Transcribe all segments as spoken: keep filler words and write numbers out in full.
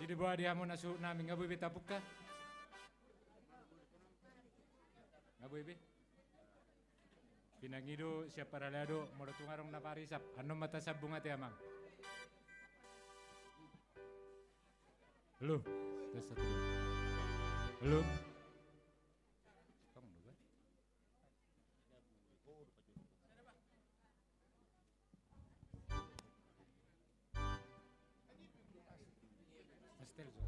Diboan di hamu na suhut nami, nga boi be tapungka? Nga boi be. Pinangido sian parhalado, molo tung adong na parisap, annon ma tasambung ate amang. Halo. Tes satu, dua. Halo. Astel so.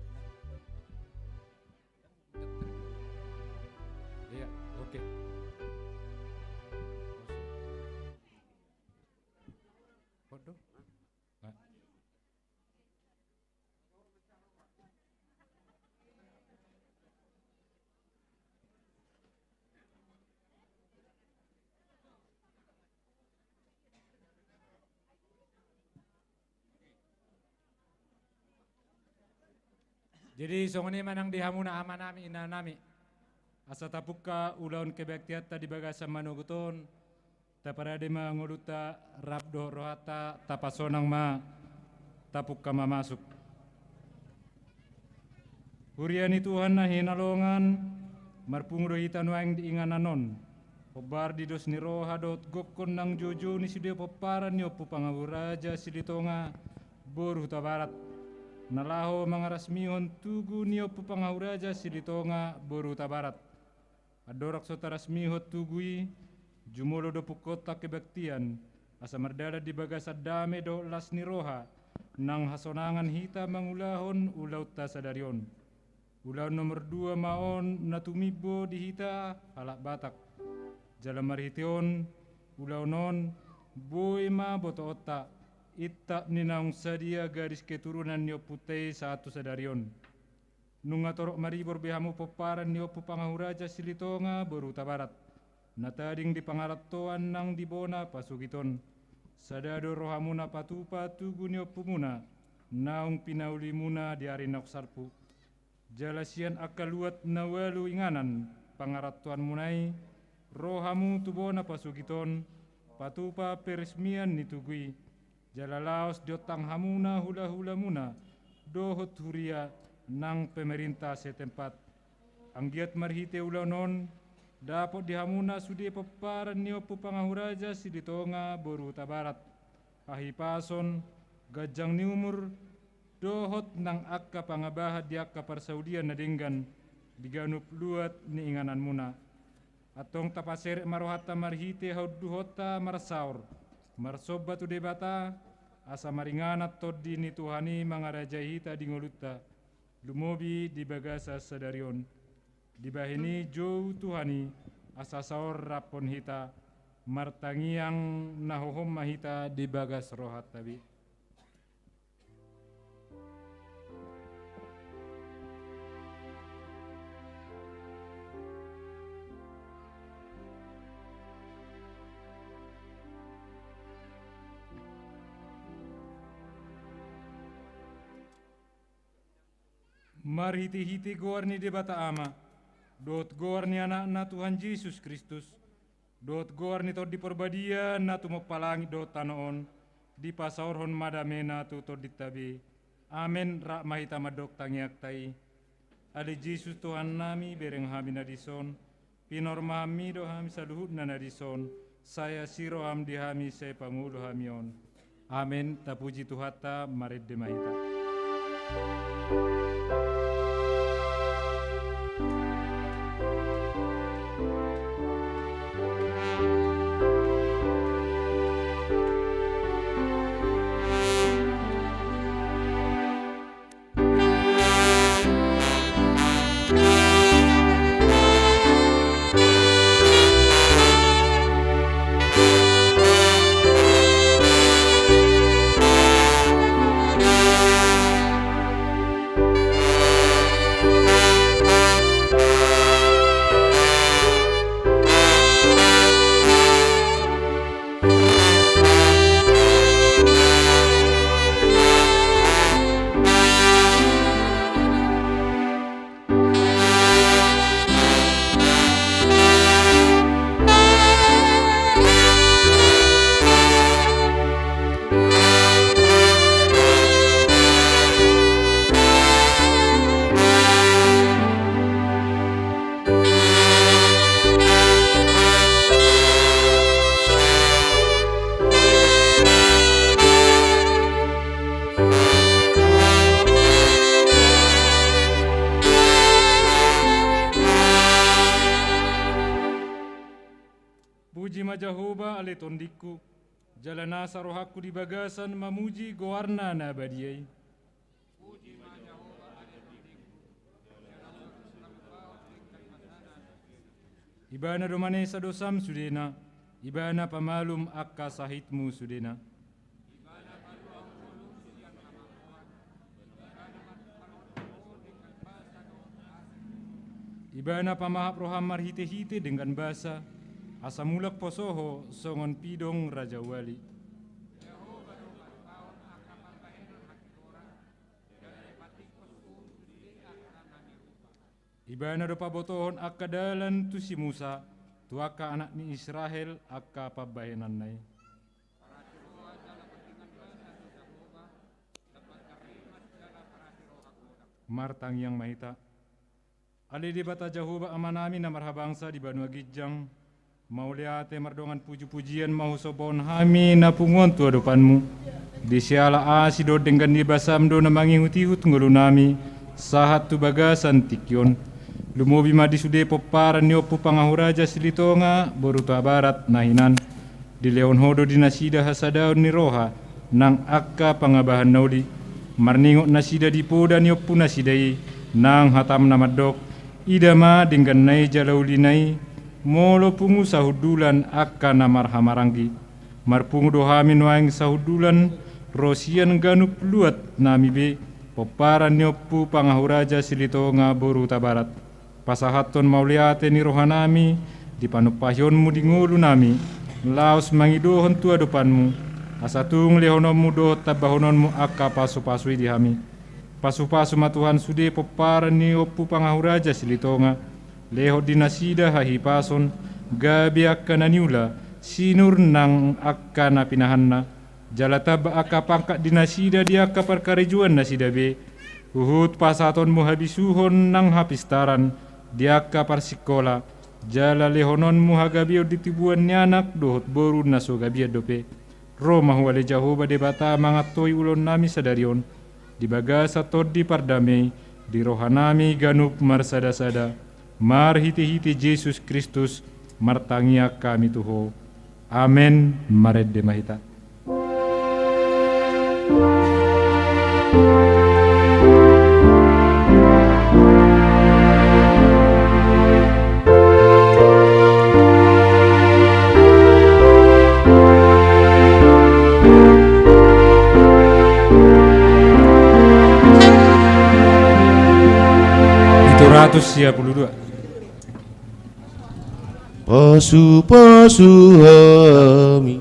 Iya, oke. Podo. Nah. Jadi songon i ma nang di hamuna amanami inanami, asa tapungka ulaon kebaktianta di bagasan manogot on, taparade ma ngolunta rap dohot rohanta, tapasonang ma, tapungka ma masuk. Huria ni Tuhan na hinalongan, marpungu do hita nuaeng di inganan on. Hombar di dos ni roha dohot gokhon nang joujou ni sude pomparan ni Ompu Pangahuraja Silitonga boru Hutabarat, na laho mangarasmihon tugu ni Ompu Pangahuraja Silitonga boru Hutabarat. Andorang so tarasmihon tugu i, jumolo do pungkaonta kebaktian, asa mardalan di bagasan dame dohot las ni roha, nang hasonangan hita mangulahon ulaonta sadari on. Ulaon nomor dua ma on na tumimbo di hita halak Batak. Jala marhite on, ulaon on, boi ma botoonta, intap ni naung sadia gadis keturunan ni ompunta i sahat tu sadari on. Nunga torop maribur be hamu pomparan ni Ompu Pangahuraja Silitonga boru Hutabarat, na tading di pangarantoan nang di bona pasogit on. Sada do rohamuna patupa tugu ni ompumuna, naung pinaulimuna di ari naung salpu. Jala sian angka luat na ualu inganan pangarantoanmuna i, ro hamu tu bona pasogit on, patupa peresmian ni tugu i. Jala laos diontang hamuna hulahulamuna dohot huria nang pemerintah setempat. Anggiat marhite ulaon on, dapot di hamuna sude pomparan ni Ompu Pangahuraja Silitonga boru Hutabarat hahipason, ganjang ni umur, dohot nang angka pangabahan di angka parsaulian na denggan di ganup luat ni ingananmuna. Antong tapaseret ma rohanta marhite haunduhonta marsaor, marsomba tu Debata, asa maringanan tondi ni Tuhan i mangarajai hita di ngolunta, lumobi di bagasan sadari on. Dibahen i jou Tuhan i, asa saor raphon hita, martangiang na hohom ma hita di bagas rohanta be. Marhitehite goar ni Debata Ama, dohot goar ni Anakna Tuhan Jesus Kristus, dohot goar ni Tondi Parbadia na tumompa langit dohot tano on, dipasaorhon ma damena tu tondinta be. Amen. Rap ma hita mandok tangiangta i. Ale Jesus Tuhannami, bereng hami na dison, pinormahanmi do hami saluhutna na dison, sai asi roham di hami, sai pangolu hami on. Amen. Tapuji Tuhanta, marende ma hita. Ima Jahowa ale tondingku, jala nasa rohangku di bagasan mamuji goarna na badia i. Ibana do manesa dosam sudena, ibana pamalum angka sahitmu sudena. Ibana pamahap roham marhite-hite denggan basa, asa mulak poso ho songon pidong rajawali. Ibana do pabotohon angka dalan tu si Musa, tu angka anak ni Israel angka pambahenanna i. Martangiang ma hita. Ale Debata Jahowa Amanami na marhabangsa di banua ginjang, mauliate mardongan puji-pujian ma husombahon hami na punguan tu adopanmu. Di siala asi dohot denggan ni basam do na mangihut-ihut ngolunami, sahat tu bagasan tingki on. Lumobi ma di sude pomparan ni Ompu Pangahuraja Silitonga boru Hutabarat na hinan. Dilehon ho do di nasida hasadaon ni roha, nang angka pangabahan na uli. Marningot nasida di poda ni ompunasida i, nang hatam na mandok, ida ma dengganna i jala ulina i, molo pungu sahundulan angka na marhahamaranggi. Marpungu do hami nuaeng sahundulan, ro sian ganup luat nami be, pomparan ni Ompu Pangahuraja Silitonga boru Hutabarat. Pasahathon mauliate ni rohanami, di panumpahionmu di ngolunami, laos mangidohon tu adopanmu, asa tung lehononmu dohot tambahononmu angka pasu-pasu i di hami. Pasu-pasu ma Tuhan sude pomparan ni Ompu Pangahuraja Silitonga, lehon di nasida hahipason, gabe angka na niula, sinur nang angka na pinahanna, jala tamba angka pangkat di nasida di angka parkarejoan nasida be, huhut pasahatonmu habisuhon nang hapistaran di angka parsingkola, jala lehononmu hagabeon di tubuan ni anak dohot boru na so gabean dope. Ro ma Ho ale Jahowa Debata mangantoi ulaonnami sadari on, di bagasan tondi pardamei, di rohanami ganup marsada-sada, marhite-hite Jesus Kristus, martangiang hami tu Ho. Amen. Marende ma hita. Pitu ratus sia pulu dua. Pasu-pasu hami.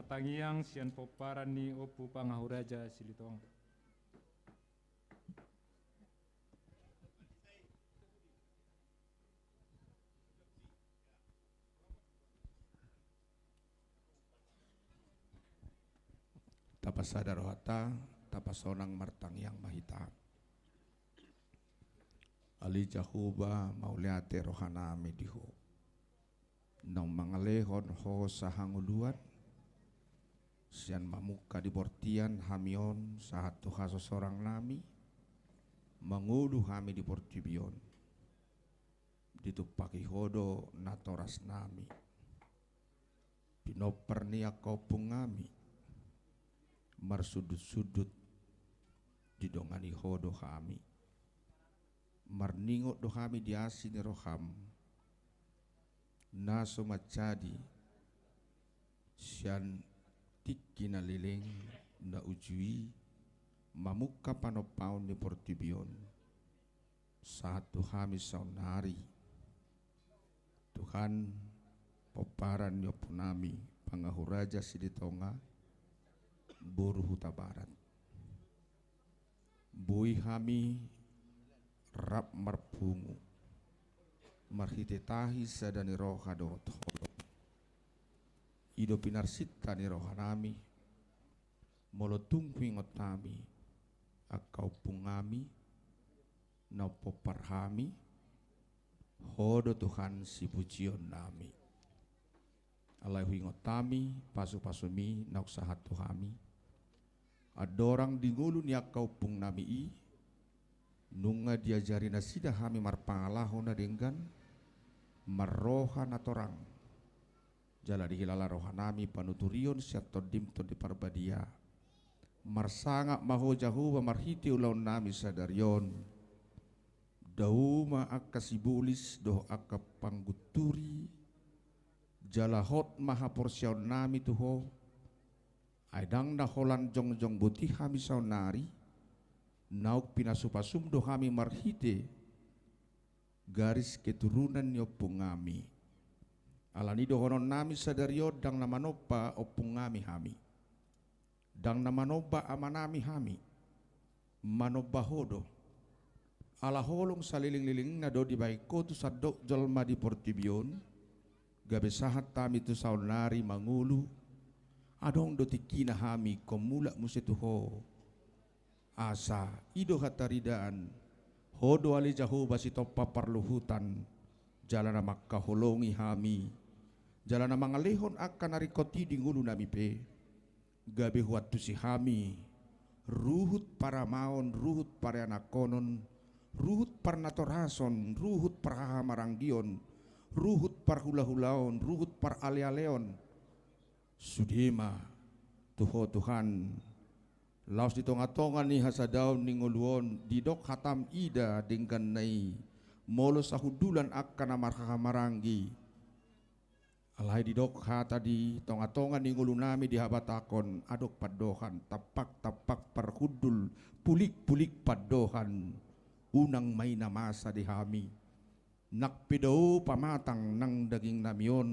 Tangiang sian pomparan ni Ompu Pangahuraja Silitonga. Tapasada rohanta, tapasonang martangiang ma hita. Ale Jahowa, mauliate rohanami di Ho. Naung mangalehon Ho sahangoluan, sian mamungka di portibi on hami on sahat tu hasosorangnami, mangolu hami di portibi on. Ditumpahi Ho do natorasnami. Pinompar ni angka ompungnami, marsundut-sundut didongani Ho do hami. Marningot do hami di asi ni roham, na so manjadi sian tingki na leleng na uju i mamungka panompaon ni portibi on. Sahat tu hami saonnari. Tuhan, pomparan ni ompunami Pangahuraja Silitonga, boru Hutabarat. Boi hami rap marpungu, marhite tahi sada ni roha dohot holong. I do pinarsinta ni rohanami, molo tung huingot hami angka ompungnami, na umpompar hami, Ho do Tuhan sipujionnami. Alai huingot hami pasu-pasumi naung sahat tu hami. Andorang di ngolu ni angka ompungnami i, nunga diajari nasida hami marpangalaho na denggan, marroha na torang. Jala dihilala rohanami panuturion sian Tondim Tondi Parbadia. Marsangap ma Ho Jahowa marhite ulaonnami sadari on. Dao ma angka sibolis dohot angka panggunturi, jala hot ma haporseaonnami tu Ho. Ai ndang na holan jongjong boti hami saonnari, naung pinasu-pasum do hami marhite garis keturunan ni ompungnami. Alani dohononnami sadari on ndang na manomba ompungnami hami. Ndang na manomba amanami hami. Manomba Ho do. Ala holong saleleng-lelengna do dibahen Ho tu sandok jolma di portibi on. Gabe sahat hami tu saonnari mangolu. Adong do tingkina hami ingkon mulak muse tu Ho. Asa i do hataridaan, Ho do ale Jahowa sitompa parluhutan, jala na mangkaholongi hami, jala na mangalehon angka na ringkot i di ngolunami pe. Gabe huantusi hami ruhut paramaon, ruhut parianakhonon, ruhut parnatorason, ruhut parhahamaranggion, ruhut parhulahulaon, ruhut paralealeon. Sude ma tu Ho Tuhan, laos di tongatonga ni hasadaon ni ngolu on didok hatam ida dengganna i, molo sahundulan angka na marhahamaranggi. Alai didok hata di tongatonga ni ngolunami di habatahon, adong pandohan, tampak-tampak parhundul, pulik-pulik pandohan, unang ma i na masa di hami. Nang pe dao pamatang nang dagingnami on,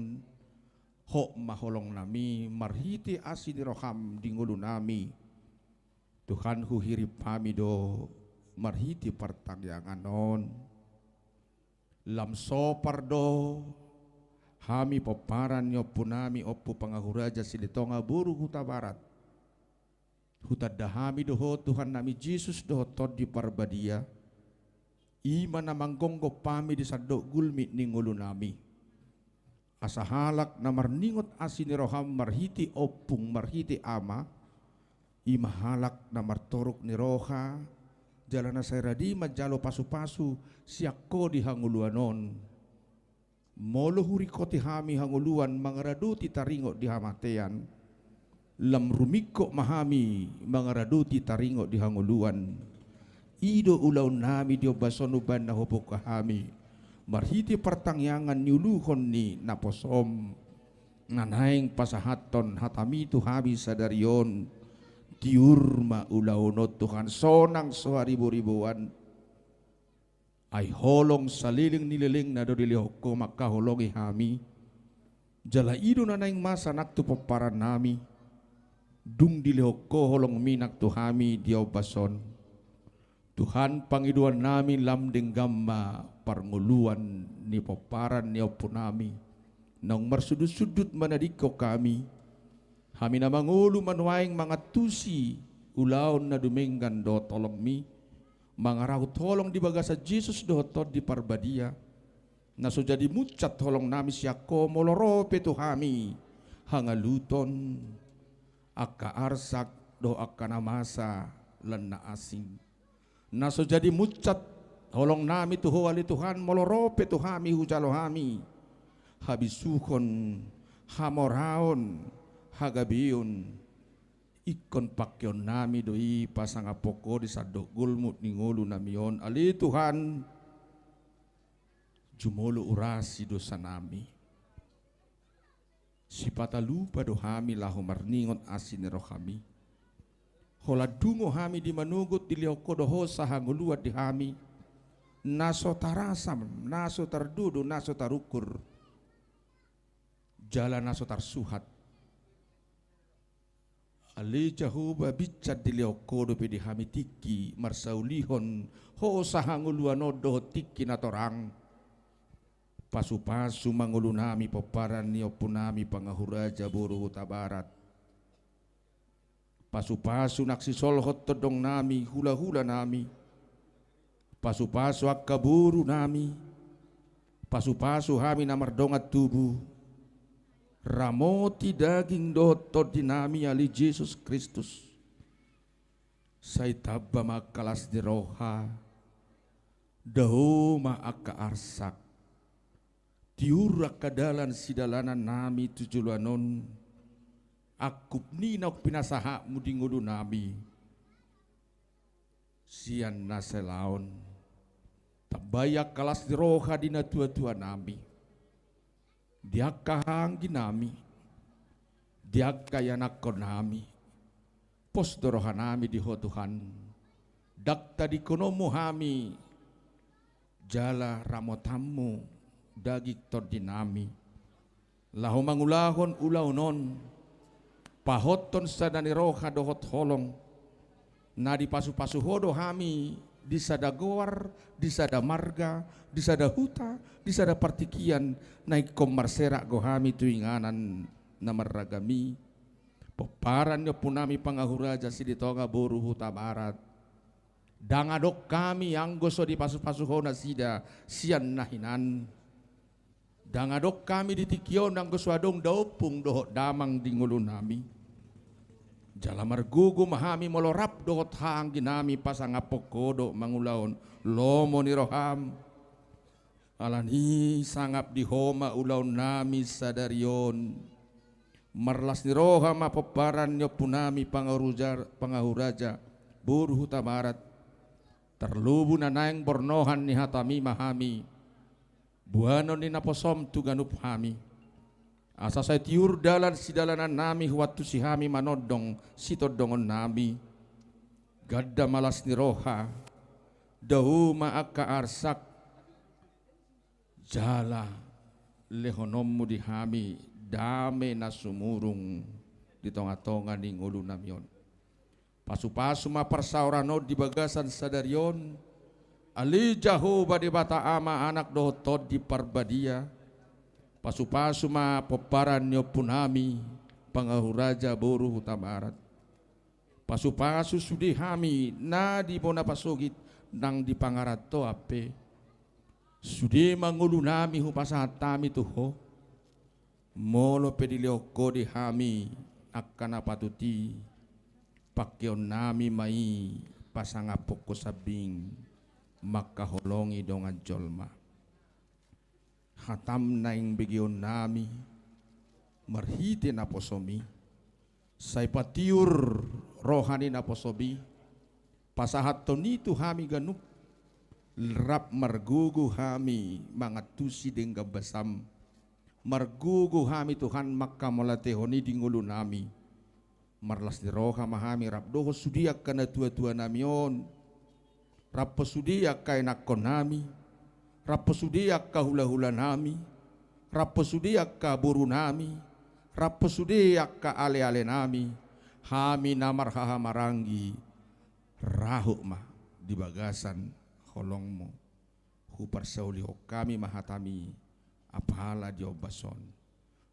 hot ma holongnami marhite asi ni roham di ngolunami. Tuhan, huhirim hami do marhite partangiangan on. Lam sopar do hami pomparan ni ompunami Ompu Pangahuraja Silitonga boru Hutabarat. Hutanda hami do Ho Tuhannami Jesus dohot Tondi Parbadia. I ma na manggomgom hami di sandok gulmit ni ngolunami. Asa halak na marningot asi ni roham marhite ompung marhite ama, i ma halak na martoruk ni roha, jala na sai rade manjalo pasupasu sian Ho di hangoluan on. Molo huringkoti hami hangoluan mangaradoti taringot di hamatean, lam rumingkot ma hami mangaradoti taringot di hangoluan. I do ulaonnami di ombas on umbahen na hupungka hami marhite partangiangan niuluhon ni naposom. Na naeng pasahathon hatami tu hami sadari on. Tiur ma ulaon on Tuhan, sonang so hariboriboan. Ai holong saleleng ni lelengna do dilehon Ho mangkaholongi hami. Jala i do na naeng masa nang tu pomparan nami. Dung dilehon Ho holong-Mi nang tu hami di ombas on, Tuhan, pangidoan nami lam denggan ma parngoluan ni pomparan ni ompu nami, naung marsundut-sundut manadingkon hami, hami na mangolu manuaeng mangantusi ulaon na dumenggan dohot holong-Mi, mangarahut holong di bagasan Jesus dohot Tondi Parbadia, na so jadi munsat holong nami sian Ho molo ro pe tu hami hangaluton angka arsak dohot angka na masa lan na asing. Na so jadi munsat holong nami tu Ho ale Tuhan molo ro pe tu hami hujalo hami habisuhon, hamoraon, hagabeon, ingkon pangkeon nami do i pasangaphon Ho di sandok golmut ni ngolu nami on ale Tuhan. Jumolo urasi dosa nami. Sipata lupa do hami laho marningot asi ni roha-Mi. Holan dungo hami di manogot dilehon Ho do hosa hangoluan di hami, na so tarasam, na so tardodo, na so tarukur, jala na so tarsuhat. Ale Jahowa, binsar dilehon Ho dope di hami tingki marsaulihon hosa hangoluan on dohot tingki na torang. Pasu-pasu ma ngolu nami pomparan ni ompu nami Pangahuraja boru Hutabarat. Pasu-pasu nang sisolhot tondong nami, hula-hula nami. Pasu-pasu angka boru nami. Pasu-pasu hami na mardongan tubu. Ramoti daging dohot tondi nami ale Jesus Kristus. Sai tamba ma angka las ni roha. Dao ma angka arsak. Tiur angka dalan sidalanan nami tu joloan on. Angkup ni naung pinasahat-Mu di ngolu nami. Sian na salaon. Tambai angka las ni roha di natua-tua nami. Di angka haha anggi nami. Di angka ianakkon nami. Pos do roha nami di Ho Tuhan. Ndang tadingkononmu hami. Jala ramotanmu daging tondi nami. Laho mangulahon ulaon on. Pahothon sada ni roha dohot holong. Na dipasu-pasu Ho do hami di sada goar, di sada marga, di sada huta, di sada partingkian, na ingkon marserak do hami tu inganan na marragam i. Pomparan ni ompu nami Pangahuraja Silitonga boru Hutabarat. Ndang adong hami anggo so dipasu-pasu Ho nasida sian na hinan. Ndang adong hami di tingki on anggo so adong daompung dohot damang di ngolu nami. Jala margogo ma hami molo rap dohot haha anggi nami pasangaphon Ho dohot mangulahon lomo ni roham. Alani sangap di Ho ma ulaon nami sadari on. Marlas ni roha ma pomparan ni ompu nami Pangahuruja-, Pangahuraja boru Hutabarat. Tarlobi na naeng bornohan ni hataMi ma hami. Boanon ni naposoM tu ganup hami. Asa sai tiur dalan sidalanan nami huantusi hami manondong sitondongon nami. Ganda ma las ni roha. Dao ma angka arsak. Jala lehononMu di hami dame na sumurung di tonga-tonga ni ngolu nami on. Pasu-pasu ma parsaoran on di bagasan sadari on. Ale Jahowa Debata Ama, Anak dohot Tondi Parbadia. Pasu-pasu ma pomparan ni ompu nami Pangahuraja boru Hutabarat. Pasu-pasu sude hami na di bona pasogit nang di pangarantoan pe. Sude ma ngolu nami hupasahat hami tu Ho. Molo pe dilehon Ho di hami angka na patut i, pangkeon nami ma i pasangaphon Ho sambing mangkaholongi dongan jolma. HataM naeng begeon nami marhite naposoMi. Sai patiur roha ni naposoMi. Pasahathon i tu hami ganup. Rap margogo hami mangantusi denggan basaM. Margogo hami Tuhan mangkamauliatehon i di ngolu nami. Marlas ni roha ma hami rap dohot sude angka natua-tua nami on. Rap sude angka ianakkon nami. Rap sude angka hula-hula nami. Rap sude angka boru nami. Rap sude angka ale-ale nami. Hami na marhahamaranggi, rahut ma di bagasan holongmu. Huparsaulihon hami ma hatami apala di ombas on,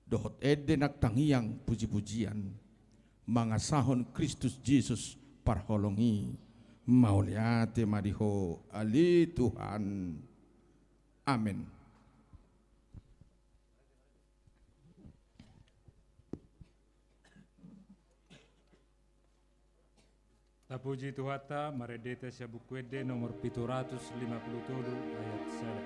dohot ende nang tangiang pujipujian, mangasahon Kristus Jesus parholong i. Mauliate ma di Ho ale Tuhan. Amen. Tapuji Tuhanta, marende hita sian Buku Ende nomor pitu ratus lima puluh tolu ayat sada.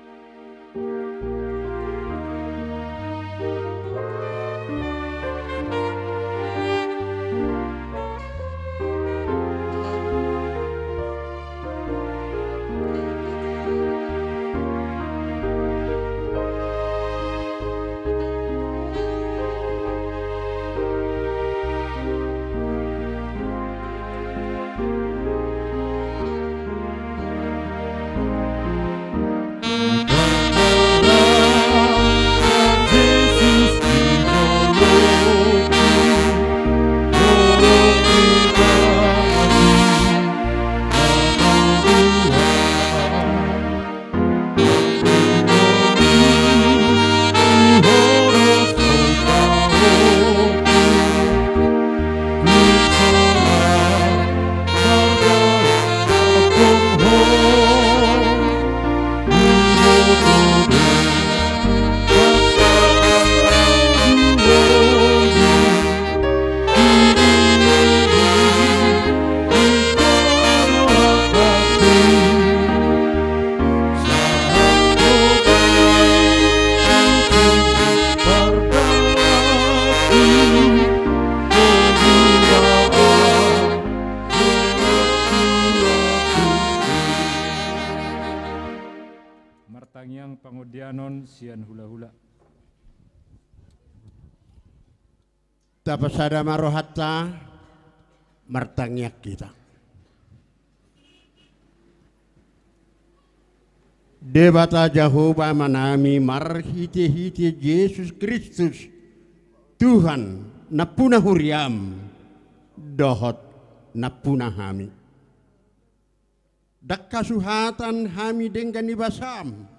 Martangiang pangondianon sian hulahula. Tapasada ma rohanta, martangiang hita. Debata Jahowa Amanami, marhitehite Jesus Kristus, Tuhan, nampuna huriaM dohot nampuna hami. Ndang hasuhatan hami denggan ni basaM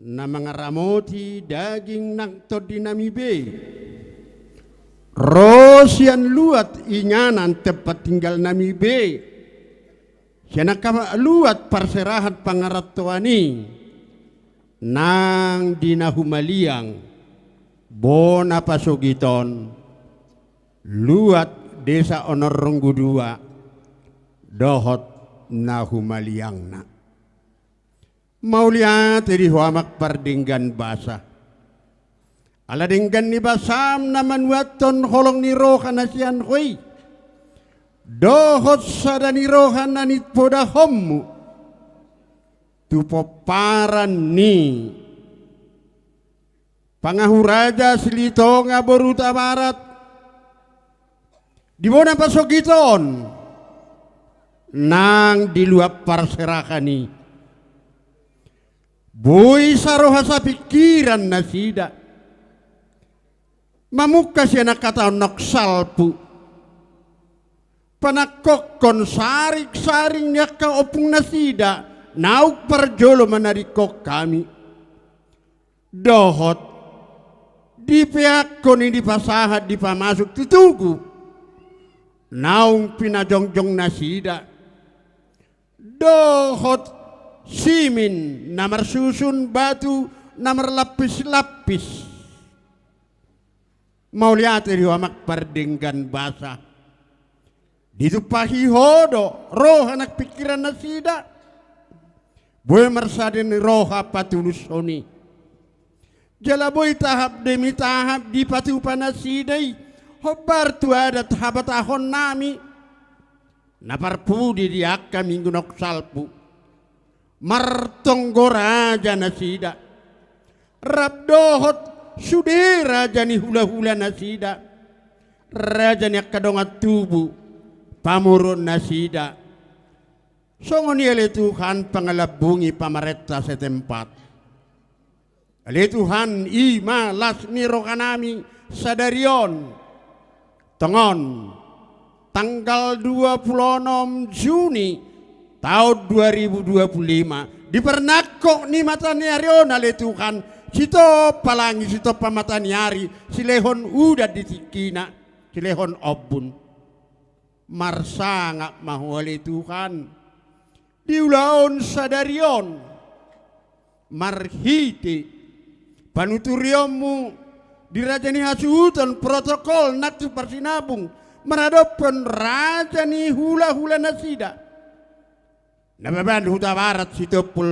na mangaramoti daging nang tondinami be, ro sian luat inganan tempat tinggalnami be, sian angka luat parserahan pangarantoan i, nang di na humaliang, bona pasogit on, luat Desa Onorronggu dua, dohot na humaliangna. Mauliate di Ho Ama pardenggan basa. Ala denggan ni basaM na manuathon holong ni roha na sian Ho i, dohot sada ni roha na nipodahonMu tu pomparan ni pangahuraja Silitonga boru Hutabarat, di bona pasogit on, nang di luat parserahan i. Boi saroha sapingkiran nasida, mamungka sian angka taon naung salpu, panangkokhon saringsaring ni angka ompung nasida naung parjolo manadingkon hami. Dohot dipeakhon i, dipasahat, dipamasuk tu tugu naung pinajongjong nasida, dohot simin na marsusun batu na marlapis-lapis. Mauliate di Ho Ama pardenggan basa. Ditumpahi Ho do roha nang pingkiran nasida, boi marsada ni roha patulushon i. Jala boi tahap demi tahap dipatupa nasida i hombar tu adat habatahonnami na parpudi di angka minggu naung salpu. Martonggo raja nasida, rap dohot sude raja ni hulahula nasida, raja ni angka dongan tubu, pamoruon nasida. Songon i ale Tuhan, pangalambungi pamarenta setempat. Ale Tuhan, i ma las ni rohanami sadari on. Tongon, tanggal dua pulu onom Juni taon dua ribu dua pulu lima, di parnangkok ni mataniari on ale Tuhan, sitompa langit sitompa mataniari, silehon udan di tingkina, silehon ombun. Marsangap ma Ho ale Tuhan, di ulaon sadari on, marhite panuturionmu di raja ni hasuhuton protokol nang tu parsinabung maradophon raja ni hulahula nasida. Nababan Hutabarat Sitompul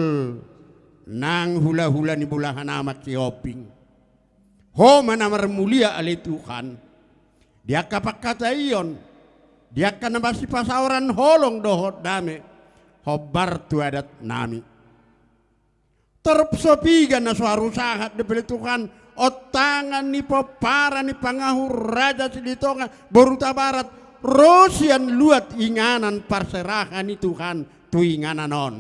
nang hulahula ni bolahan amak Sihombing. Ho ma na marmulia ale Tuhan, di angka pangkataion, di angka na masipasaoran holong dohot dame, hombar tu adat nami. Torop so piga na so haru sahat dope ale Tuhan, ontangan ni pomparan ni pangahu Raja Silitonga boru Hutabarat, ro sian luat inganan parserahan ni Tuhan tu inganan on.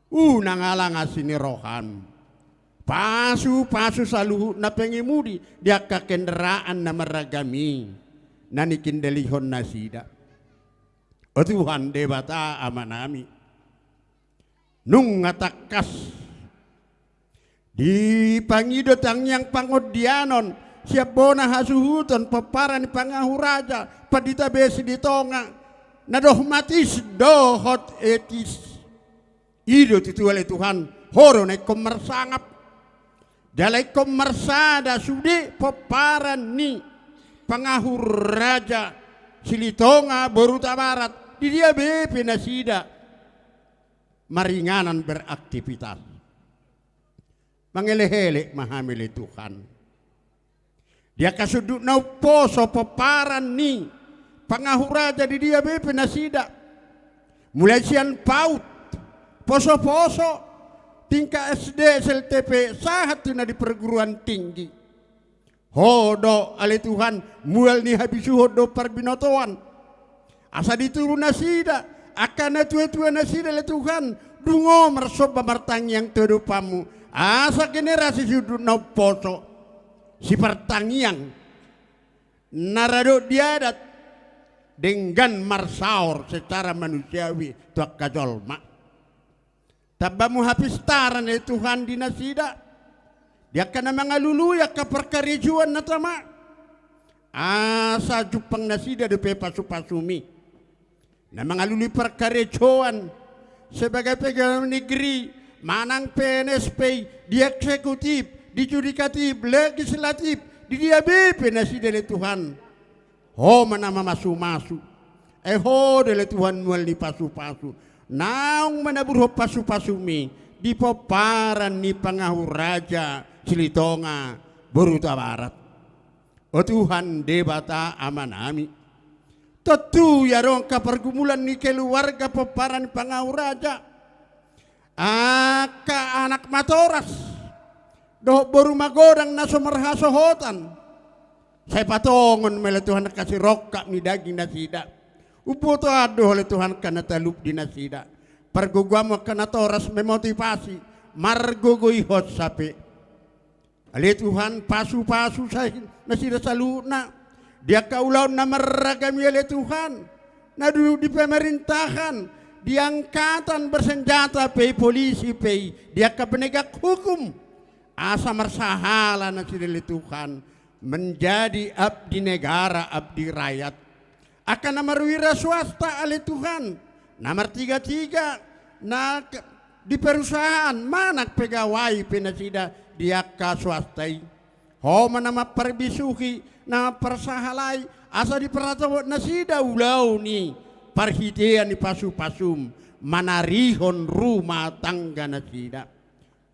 Unang alang asi ni roham. Pasu-pasu saluhutna pengemudi di angka kendaraan na marragam i na nikendalihon nasida. O Tuhan Debata Amanami, nunga tangkas dipangido tangiang pangondianon sian bona hasuhuton pomparan ni pangahu Raja Pandita B. Silitonga, na dohot matis dohot etis. I do tutu ale Tuhan, Ho do na ingkon marsangap. Jala ingkon marsada sude pomparan ni pangahu Raja Silitonga boru Hutabarat, di dia be pe nasida maringanan beraktivitas. Mangelekelek ma hami ale Tuhan. Di angka sundut na umposo pomparan ni pangahu Raja di dia be pe nasida. Mulai sian PAUD, poso-poso, tingkat S D, S L T P, sahat tu na di perguruan tinggi. Ho do ale Tuhan, mual ni habisuhon dohot parbinotoan. Asa dituru nasida, angka natua-tua nasida ale Tuhan, dungo marsomba martangiang tu adopanmu. Asa generasi sundut na umposo, sipartangiang, na radot di adat, denggan marsaor secara manusiawi tu angka jolma. Tamba ma hapistaran ale Tuhan di nasida, di angka na mangalului angka parkarejoan na tama. Asa jumpang nasida dope pasu-pasumi. Na mangalului parkarejoan sebagai pegawai negeri, manang P N S P, di eksekutif, di judikatif, legislatif, di dia be pe nasida ale Tuhan. Ho ma na mamasu-masu. Ai Ho do ale Tuhan mual ni pasu-pasu. Naung manaburhon pasu-pasumi di pomparan ni pangahu Raja Silitonga boru Hutabarat. O Tuhan Debata Amanami. Tontu ia adong angka pargumulan ni keluarga pomparan ni pangahu Raja. Angka anak matoras dohot boru magodang na so marhasohotan. Sai patongon ma ale Tuhan angka sirongkap ni daging nasida. Umbotoan do ale Tuhan angka na talup di nasida. Pargogoanmu angka natoras memotivasi, margogoihon sape. Ale Tuhan, pasu-pasu sa-, nasida saluhutna di angka ulaon na marragam i ale Tuhan, na duduk di pemerintahan, di angkatan bersenjata pe i, polisi pe i, di angka penegak hukum. Asa marsahala nasida ale Tuhan, menjadi abdi negara, abdi rakyat. Angka na marwira swasta ale Tuhan, na martiga-tiga, na k-, di perusahaan, manang pegawai pe nasida di angka swasta i. Ho ma na mamparbisuhi, na mamparsahalai, asa diparhatopot nasida ulaon i, parhitean ni pasu-pasum, manarihon rumah tangga nasida.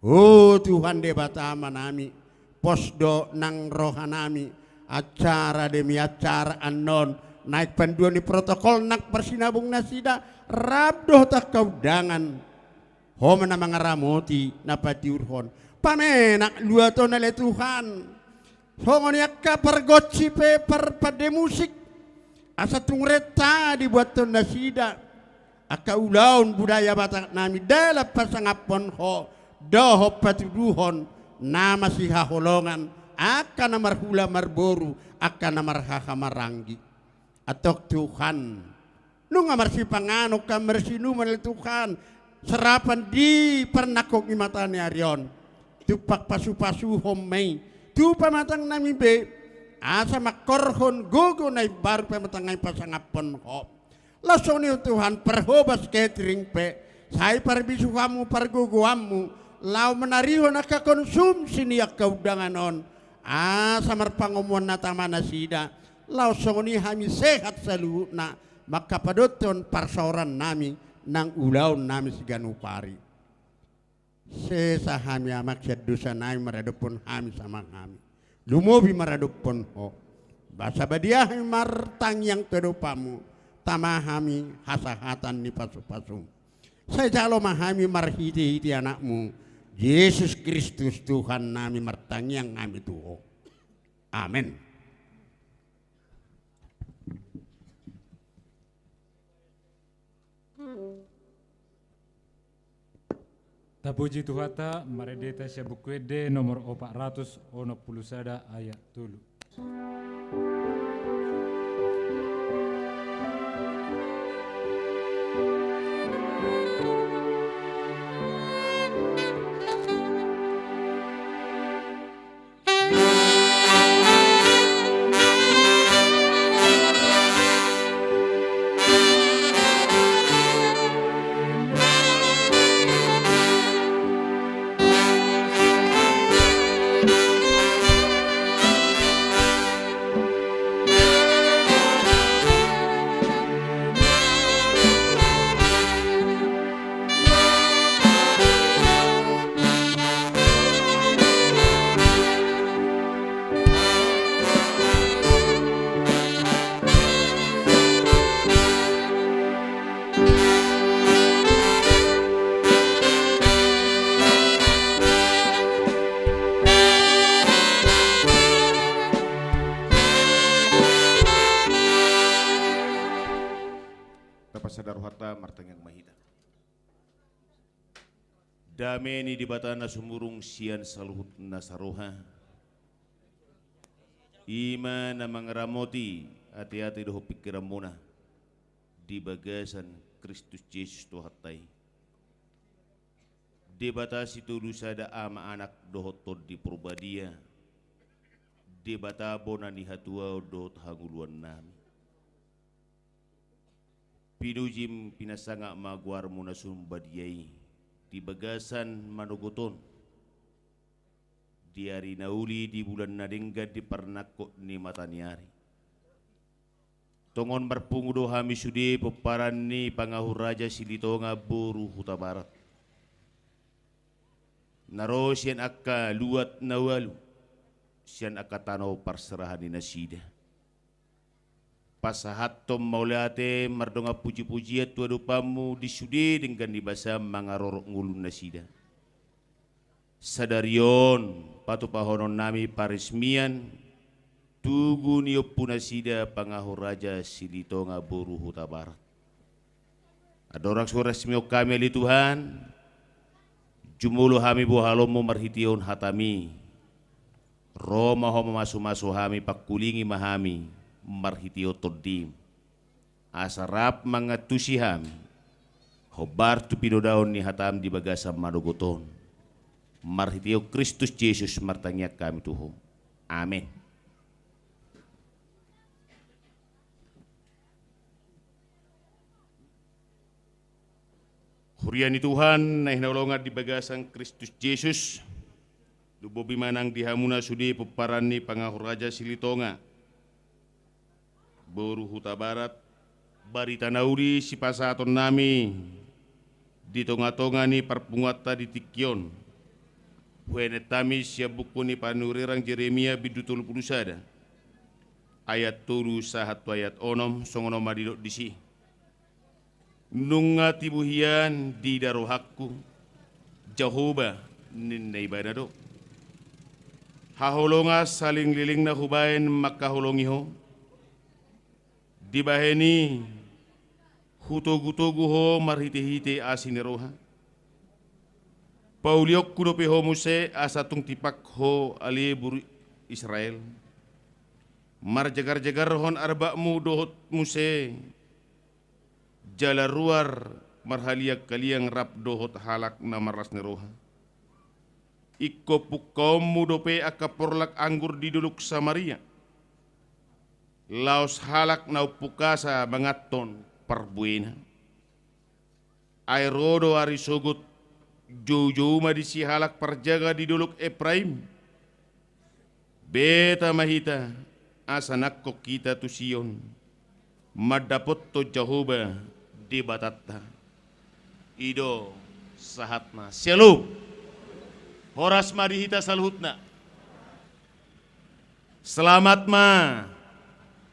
O Tuhan Debata Amanami, pos do nang rohanami, acara demi acara annon, naeng panduan ni protokol nang parsinabung nasida, rap dohot angka undangan. Ho ma na mangaramoti, na patiurhon. Pamenak luat on ale Tuhan. Songon i angka pargonsi pe, par-, pande musik. Asa tung renta dibuathon nasida angka ulaon budaya Batak nami dalan pasangaphon Ho dohot patuduhon na masihaholongan, angka na marhula marboru, angka na marhaha maranggi. Antong Tuhan, nunga marsipanganon hamu marsinuman ale Tuhan, sarapan di parnangkok ni mata ni ari on. Tumpak pasu-pasuhon ma i tu pamatang nami be, asa mangkorhon gogo na imbaru pamatang nami pasangaphon Ho. Laos songon i Tuhan, parhobas catering pe, sai parbisuhanmu, pargogoanmu, laho manarihon angka konsumsi ni angka undangan on, asa marpangomoan na tama nasida, laos songon i hami sehat saluhutna, mangkapadothon parsaoran nami, nang ulaon nami siganup ari. Sesa hami Amang sian dosa nami maradophon hami sama hami. Lumobi maradophon Ho. Asa badia hami martangiang tu adopanmu. Tama hami hasahatan ni pasu-pasum. Sai jalo ma hami marhite-hite Anakmu, Jesus Kristus Tuhan nami martangiang hami tu Ho. Amen. Tapuji Tuhanta, marende hita sian Buku Ende nomor opat ratus onom pulu sada ayat tolu. Tapasada rohanta, martangiang ma hita. Dame ni Debata na sumurung sian saluhut nasa roha, i ma na mangaramoti ateate dohot pingkiranmuna di bagasan Kristus Jesus Tuhanta i. Debata sitolu sada, Ama, Anak dohot Tondi Porbadia, Debata bona ni hatuaon dohot hangoluan nami. Pinuji pinasangap ma goarmu na sun badia i di bagasan manogot on, di ari na uli, di bulan na denggan, di parnangkok ni mata ni ari. Tongon marpungu do hami sude pomparan ni Pangahuraja Silitonga boru Hutabarat, na ro sian angka luat na ualu, sian angka tano parserahan ni nasida. Pasahathon mauliate mardongan puji-pujian tu adopanmu di sude denggan ni basa mangarorot ngolu nasida. Sadari on patupahonon nami paresmian tugu ni ompu nasida Pangahuraja Silitonga boru Hutabarat. Andorang so resmihon hami ale Tuhan, jumolo hami bohalonmu marhitehon hatami. Ro ma Ho mamasu-masu hami, pangkulingi ma hami marhitehon Tondim. Asa rap mangantusi hami hombar tu pinodaon ni hatam di bagasan manogot on. Marhitehon Kristus Jesus martangiang hami tu Ho. Amen. Huria ni Tuhan na hinaholongan di bagasan Kristus Jesus, lumobi ma nang di hamuna sude pomparan ni Pangahuraja Silitonga boru Hutabarat, barita na uli sipasahaton nami di tonga-tonga ni parpunguanta di tingki on. Huenet hami sian buku ni panurirang Jeremia bindu tolu pulu sada, ayat tolu sahat tu ayat onom, songon on ma didok disi. Nunga tibu hian diida rohangku, Jahowa, ninna ibana do. Haholongan saleleng-lelengna hubahen mangkaholongi ho. Dibahen i hutogu-togu ho marhite-hite asi ni roha. Paulionku dope ho muse asa tung tipak ho ale bur-, Israel, marjagar-jagarhon arbakmu dohot muse, jala ruar marhaliang-haliang rap dohot halak na marlas ni roha. Ingkon pungkaonmu dope angka porlak anggur di dolok Samaria, laos halak na umpungkasa manganhon parbuena. Ai ro do ari sogot, joujou ma disi halak parjaga di dolok Epraim. Beta ma hita, asa nangkok hita tu Sion, mandapothon Jahowa Debatanta. I do sahatna. Syalom. Horas ma di hita saluhutna. Selamat ma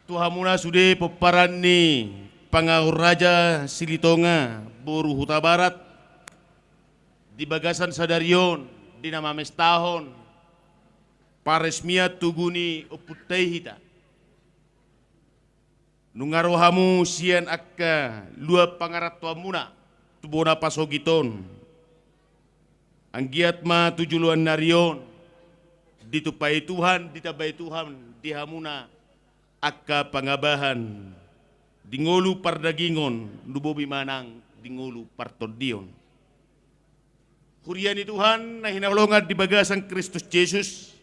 tu hamuna sude pomparan ni Pangahur Raja Silitonga boru Hutabarat, di bagasan sadari on di na mamestahon paresmian tugu ni ompunta i hita. Nunga ro hamu sian angka luat pangarantoanmuna tu bona pasogit on. Anggiat ma tu joloan ni ari on ditumpahi Tuhan, ditambai Tuhan di hamuna angka pangabahan di ngolu pardagingon, lumobi ma nang di ngolu partondion. Huria ni Tuhan na hinaholongan di bagasan Kristus Jesus,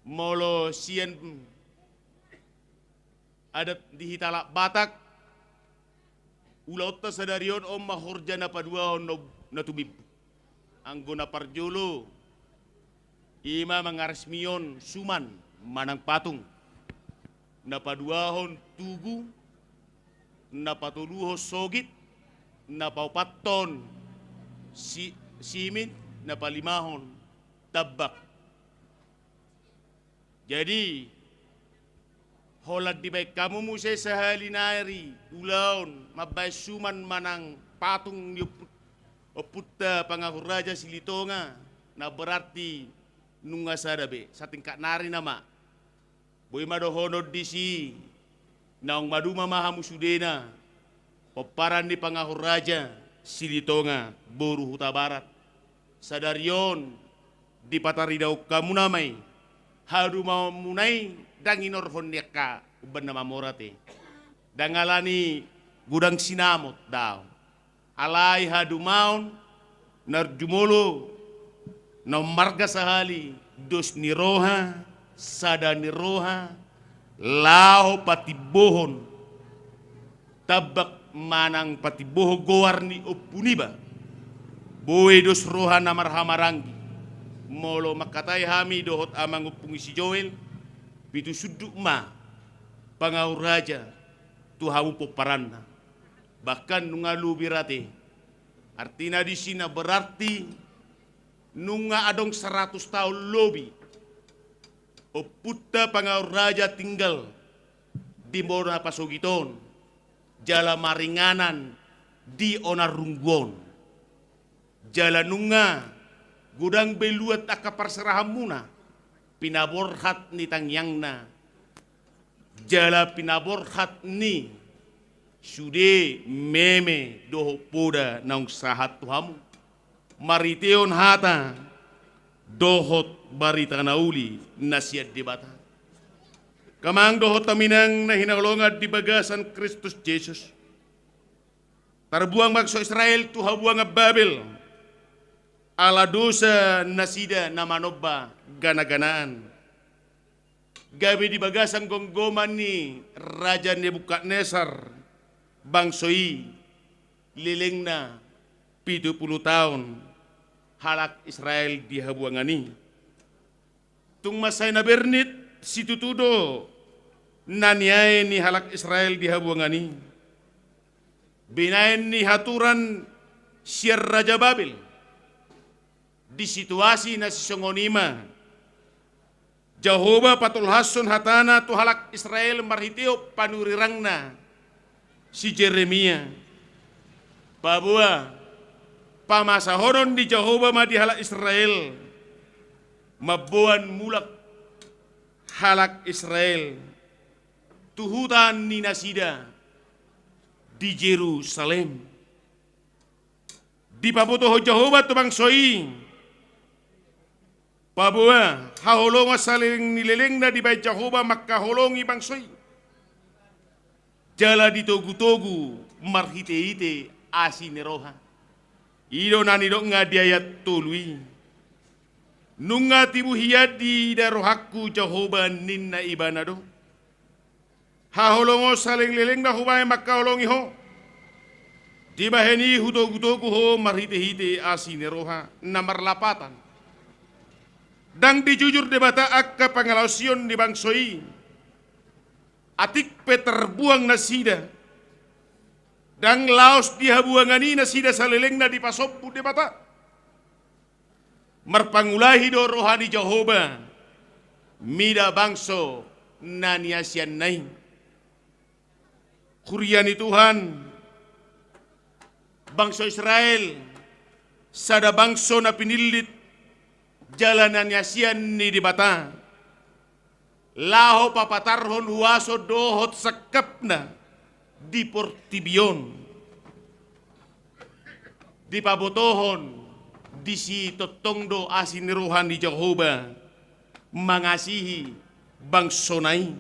molo sian adat di hita halak Batak, ulaonta sadari on, on ma horja na paduahon na, na tumimbung. Anggo na parjolo, i ma mangaresmihon suman manang patung. Na paduahon tugu, na patoluhon sogit, na paopathon si-, simin, na palimahon tambak. Jadi, holan dibaen hamu muse sahali nari ulaon mambaen suman manang patung ni ompu-, ompunta Pangahur Raja Silitonga, na berarti nunga sada be, satingkat nari nama. Boi ma dohonon disi, naung maduma ma hamu sudena, pomparan ni Pangahur Raja Silitonga boru Hutabarat. Sadari on dipataridahon hamu nama i, hadumaonmuna i ndang inorhon ni angka umbahen na mamora te. Ndang alani godang sinamot, daong. Alai hadumaon na jumolo, na ummarga sahali, dos ni roha, sada ni roha, laho patimbohon tambak manang patimbohon goar ni ompu niba. Boi dos roha na marhahamaranggi. Molo mangkatai hami dohot amang ompung i si Joel, pitu sundut ma Pangahur Raja tu hamu pomparanna. Bahkan nunga lobi ra te. Artina disi na berarti nunga adong saratus taon lobi ompunta Pangahur Raja tinggal di bona pasogit on, jala maringanan di onan runggu on. Jala nunga godang be luat angka parserahanmuna, pinaborhat ni tangiangna, jala pinaborhat ni sude meme dohot poda naung sahat tu hamu, marhitehon hata dohot barita na uli na sian Debata. Angka amang dohot inang na hinaholongan di bagasan Kristus Jesus, tarbuang bangso Israel tu habuangan Babel ala dosa nasida na manomba gana-ganaan. Gabe di bagasan gomgoman ni Raja Nebukadnesar bangso i, lelengna pitu pulu taon halak Israel di habuangan i. Tung mansai na bernit situtu do na niae ni halak Israel di habuangan i. Binaen ni haturan sian Raja Babel. Di situasi na sisongon i ma, Jahowa patolhashon hatana tu halak Israel marhitehon panurirangna si Jeremia. Paboa, pamasahonon ni Jahowa ma di halak Israel, mamboan mulak halak Israel tu huta ni nasida di Jerusalem. Dipabotohon Jahowa tu bangso i Paboa haholongon saleleng ni lelengna dibahen Jahowa mangkaholongi bangso i, jala ditogutogu marhitehite asi ni roha. I do na nidokna di ayat tolu i. Nunga tibu hian diida rohangku Jahowa, ninna ibana do. Haholongon saleleng lelengna hubahen mangkaholongi ho. Dibahen i hutogutogu ho marhitehite asi ni roha. Na marlapatan, ndang dijujur Debata angka pangalaosion ni bangso i. Atik pe tarbuang nasida, ndang laos di habuangan i nasida salelengna dipasombu Debata. Marpangulahi do roha ni Jahowa mida bangso na niasianna i. Huria ni Tuhan, bangso Israel sada bangso na pinillit jala na niasian ni Debata, laho papatarhon huaso dohot sangkapna di portibi on. Dipabotohon disi tongtong do asi ni roha ni Jahowa mangasihi bangsona i.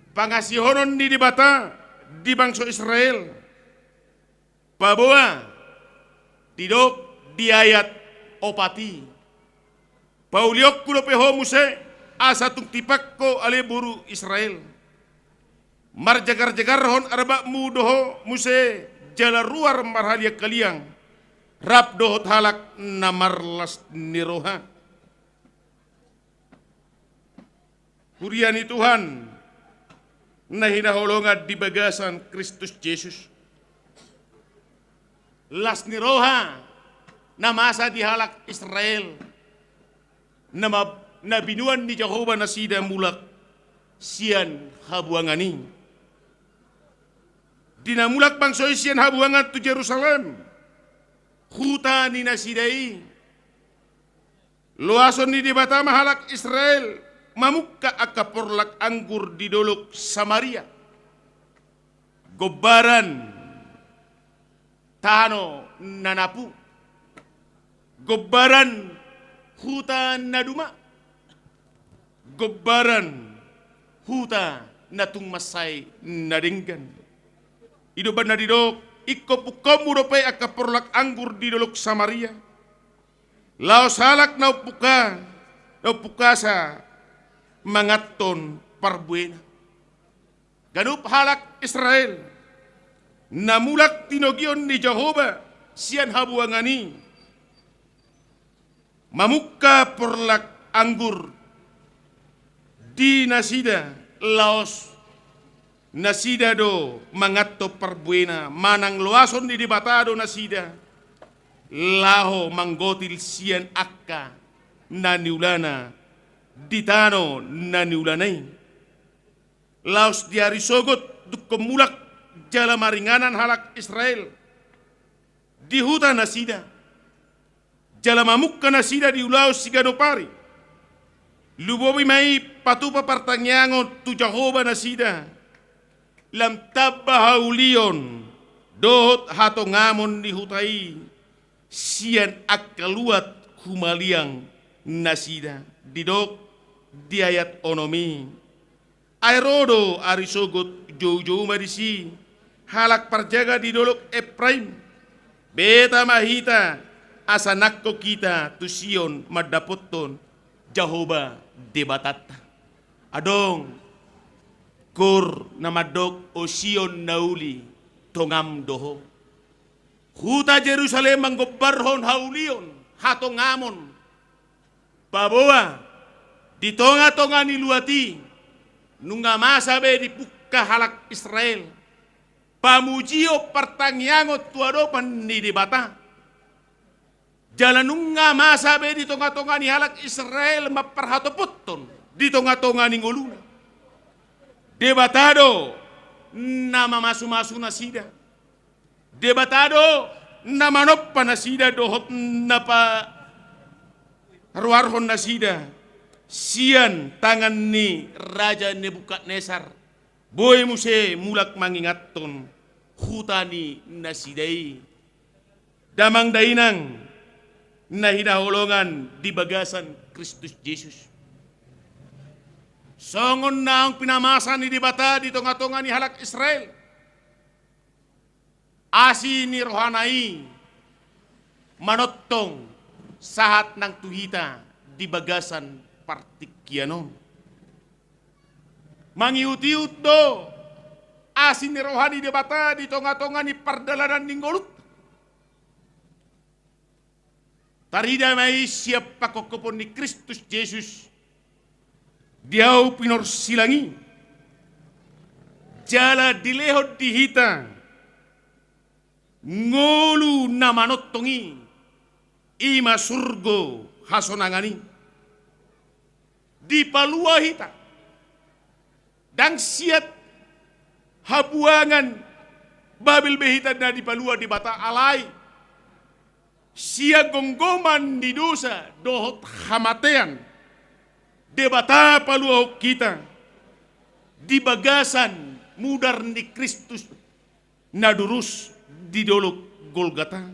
Pangasihonon ni Debata di bangso Israel. Paboa didok di ayat opat i: Paulionku dope ho muse, asa tung tipak ho ale boru Israel. Marjagarjagarhon arbakmu do ho muse, jala ruar marhaliangkaliang, rap dohot halak na marlas ni roha. Huria ni Tuhan na hinaholongan di bagasan Kristus Jesus. Las ni roha na masa di halak Israel, na ma-, na binuan ni Jahowa nasida mulak sian habuangan i. Di na mulak bangso i sian habuangan tu Jerusalem, huta ni nasida i, loason ni Debata ma halak Israel mamungka angka porlak anggur di dolok Samaria. Gombaran tano na napu, gombaran huta na duma, gombaran huta na tung mansai na denggan. I do umbahen na didok, ingkon pungkaonmu dope angka porlak anggur di dolok Samaria, laos halak na umpuka, na umpukasa manganhon parbuena. Ganup halak Israel na mulak tinogion ni Jahowa sian habuangan i, mamungka porlak anggur di nasida, laos nasida do manganhon parbuena, manang loason ni Debata do nasida laho manggotil sian angka na niulana di tano na niulana i. Laos di ari sogot dungkon mulak jala maringanan halak Israel di huta nasida, jala mamungka nasida di ulaon siganup ari. Lumobi ma i patupa partangiangon tu Jahowa nasida, lam tamba haulion dohot hatongamon ni huta i sian angka luat humaliang nasida. Didok di ayat onom i: Ai ro do ari sogot, joujou ma disi halak parjaga di dolok Epraim. Beta ma hita, asa nangkok hita tu Sion mandapothon Jahowa Debatanta. Adong koor na mandok: O Sion na uli, tongam do ho. Huta Jerusalem manggombarhon haulion, hatongamon. Paboa di tongatonga ni luat i nunga masa be dipungka halak Israel pamujion partangiangon tu adopan ni Debata. Jala nunga masa be di tongatonga ni halak Israel mamparhatopothon di tongatonga ni ngoluna. Debata do na mamasumasu nasida. Debata do na manompa nasida dohot na paruarhon nasida sian tangan ni Raja Nebukadnesar. Boi muse mulak mangingathon huta ni nasida i. Damang dainang, na hinaholongan di bagasan Kristus Jesus. Songon naung pinamasa ni Debata di tonga-tonga ni halak Israel, asi ni rohana i manongtong sahat nang tu hita di bagasan partingkian on. Mangihut-ihut do asi ni roha ni Debata di tonga-tonga ni pardalanan ni ngolunta. Tarida ma i sian pangkophopon ni Kristus Jesus di hau pinorsilang i, jala dilehon di hita ngolu na manongtong i, i ma surgo hasonangan i. Dipalua hita. Ndang sian habuangan Babel be hita na dipalua Debata, alai sian gonggoman ni dosa dohot hamatean Debata paluahon hita di bagasan mudar ni Kristus na durus di dolok Golgata.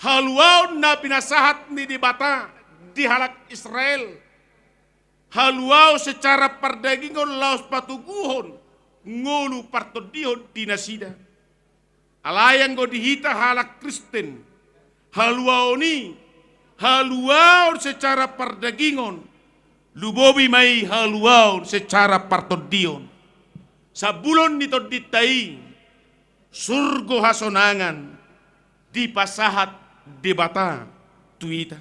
Haluaon na pinasahat ni Debata di halak Israel, haluaon secara pardagingon laos patoguhon ngolu partondihon di nasida. Alai anggo di hita halak Kristen, haluaon i haluaon secara pardagingon, lumobi ma i haluaon secara partondihon. Sambulon ni tondinta i, surgo hasonangan dipasahat Debata tu hita.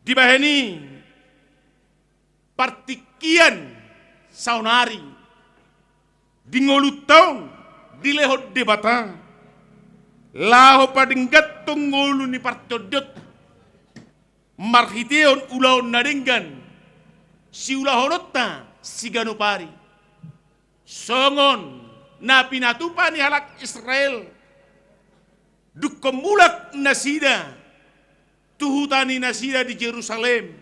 Dibahen i, partingkian saonari di ngolunta on dilehon Debata laho padengganhon ngolu ni partondionta marhiteon ulaon na denggan siulahononta siganup ari. Songon na pinatupa ni halak Israel, dungkon mulak nasida tu huta ni nasida di Jerusalem,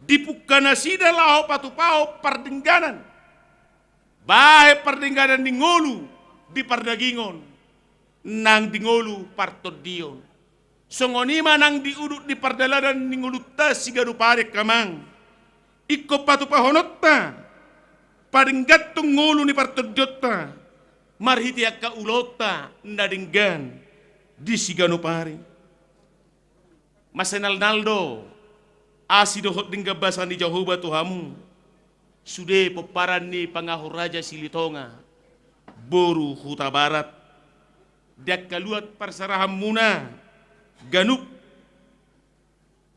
dipungka nasida laho patupahon pardengganan, bahen pardengganan ni ngolu di pardagingon nang di ngolu partondion. Songon i ma nang di udut ni pardalanan ni ngolunta siganup ari, angka amang. Ingkon patupahononta padengganhon ngolu ni partondionta marhite angka ulaonta na denggan di siganup ari. Mansai nalnal do asi dohot denggan basa ni Jahowa tu hamu, sude pomparan ni Pangahon Raja Silitonga, boru Hutabarat, di angka luat parserahanmuna ganup.